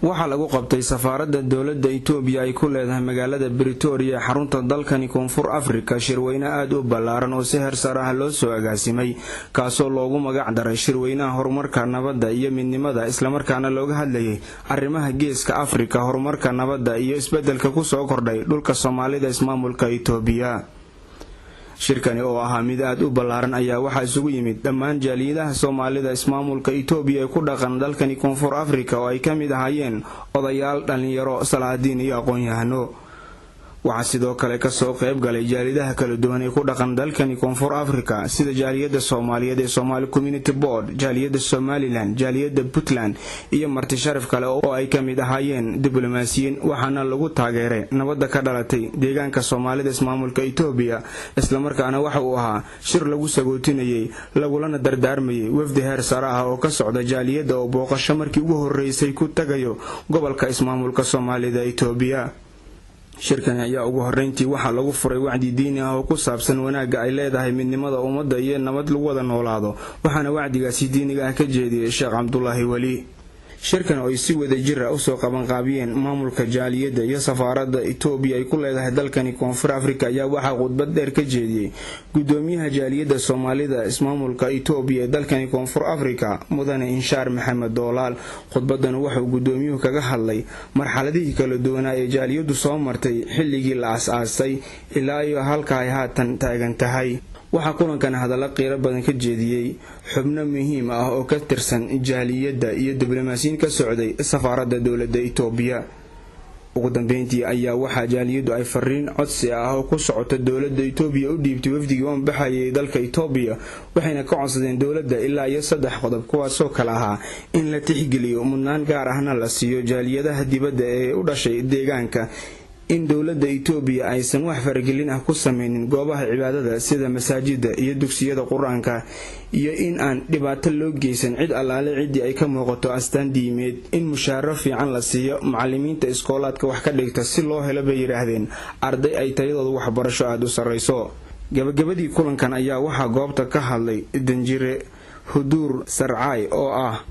Waxaa lagu qabtay safaaradda dowladda Itoobiya ay ku leedahay magaalada Britoria, xarunta dalkani Koonfur Afrika, shirweyne aada u ballaaran oo si heer sare ah loo soo agaasimay, kaasoo loogu magac daray Shirweynaha Horumarka Nabadda iyo Midnimada, islamarkaana looga hadlayay arrimaha Geeska Afrika, horumarka nabadda iyo isbeddelka kusoo kordhay dhulka Soomaalida, ismaamulka Itoobiya. Shirkani oo ahaa mid aada u ballaaran ayaa waxaa isugu yimid dhammaan jaaliyadaha Soomaalida ismaamulka Itoobiya ee ku dhaqan dalkani Koonfur Afrika, oo ay ka mid ahaayeen odayaal, dhallinyaro, salaadiin iyo aqoon-yahano. Waxaa sidoo kale kasoo qayb galay jaaliyadaha kala duwan ee ku dhaqan dalkani Koonfur Afrika, sida jaaliyadda Soomaaliyeed ee Somali Community Board, jaaliyadda Somaliland, jaaliyadda Puntland iyo marti sharaf kale oo ay ka mid ahaayeen diblomaasiyiin. Waxaana lagu taageeray nabadda ka dhalatay deegaanka Soomaalida, ismaamulka Itoobiya, islamarkaana waxa uu ahaa shir lagu sagootinayay lagulana dardaarmayay wafdi heer sare ah oo ka socda jaaliyadda oo booqasho markii ugu horreysay ku tagayo gobolka ismaamulka Soomaalida Itoobiya. Shirkani ayaa ugu horreyntii waxaa lagu furay wacdi diini ah oo ku saabsan wanaagga ay leedahay midnimada ummadda iyo nabad lagu wada noolaado, waxaana wacdigaasi diiniga ah ka jeediyey Sheekh Cabdulaahi Weli. Shirkan oo ay si wada jir ah usoo qabanqaabiyeen maamulka jaaliyadda iyo safaaradda Itoobiya ay ku leedahay dalkani Koonfur Afrika ayaa waxaa khudbad dheer ka jeediyey gudoomiyaha jaaliyadda Soomaalida ismaamulka Itoobiya ee dalkani Koonfur Afrika, Mudane Inshaar Maxamed Doolaal. Khudbadan wuxuu gudoomiyuhu kaga hadlay marxaladihii kala duwanaa ee jaaliyaddu soo martay xilligii la as-aasay ilaa iyo halka ay haatan taagan tahay. Waxaa kulankan hadallo qiiro badan ka jeediyey xubno muhiim ah oo ka tirsan jaaliyadda iyo diblomaasiyiin ka socday safaaradda dowladda Itoobiya. Ugu dambeyntii ayaa waxaa jaaliyaddu ay fariin codsi ah oo ku socota dowladda Itoobiya u dhiibtay wafdigii oonbaxayay dalka Itoobiya, waxayna ka codsadeen dowladda ilaa iyo saddex qodob, kuwaasoo kale ahaa in la tixgeliyo, mudnaan gaar ahna la siiyo jaaliyadaha dibadda ee u dhashay deegaanka, in dowladda Itoobiya aysan wax faragelin ah ku sameynin goobaha cibaadada sida masaajida iyo dugsiyada Qur-aanka, iyo in aan dhibaato loo geysan cid allaale ciddii ay ka muuqato astaan diimeed, in mushaaro fiican la siiyo macalimiinta iskoolaadka wax ka dhigta si loo helo, bay yidhaahdeen, arday ay tayadooda waxbarasho aada u sarreyso. Gabagabadii kulankan ayaa waxaa goobta ka hadlay danjire Huduur Sarcaay oo ah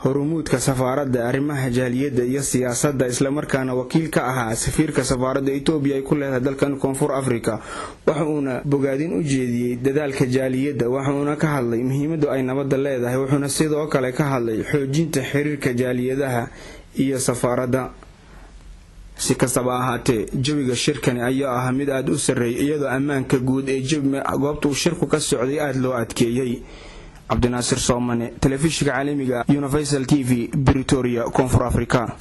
horumuudka safaaradda arrimaha jaaliyadda iyo siyaasadda, islamarkaana wakiil ka ahaa safiirka safaaradda Itoobiya ay ku leedahay dalkan Koonfur Afrika. Waxa uuna bogaadin u jeediyey dadaalka jaaliyadda, waxauuna ka hadlay muhiimaddu ay nabadda leedahay, wuxuuna sidoo kale ka hadlay xoojinta xiriirka jaaliyadaha iyo safaaradda. Si kastaba ahaatee, jawiga shirkani ayaa ahaa mid aada u sarreeyay, iyadoo ammaanka guud ee goobta uu shirku ka socday aada loo adkeeyey. Cabdinaasir Soomane, telefishinka caalamiga Universal TV, Britoria, Koonfur Africa.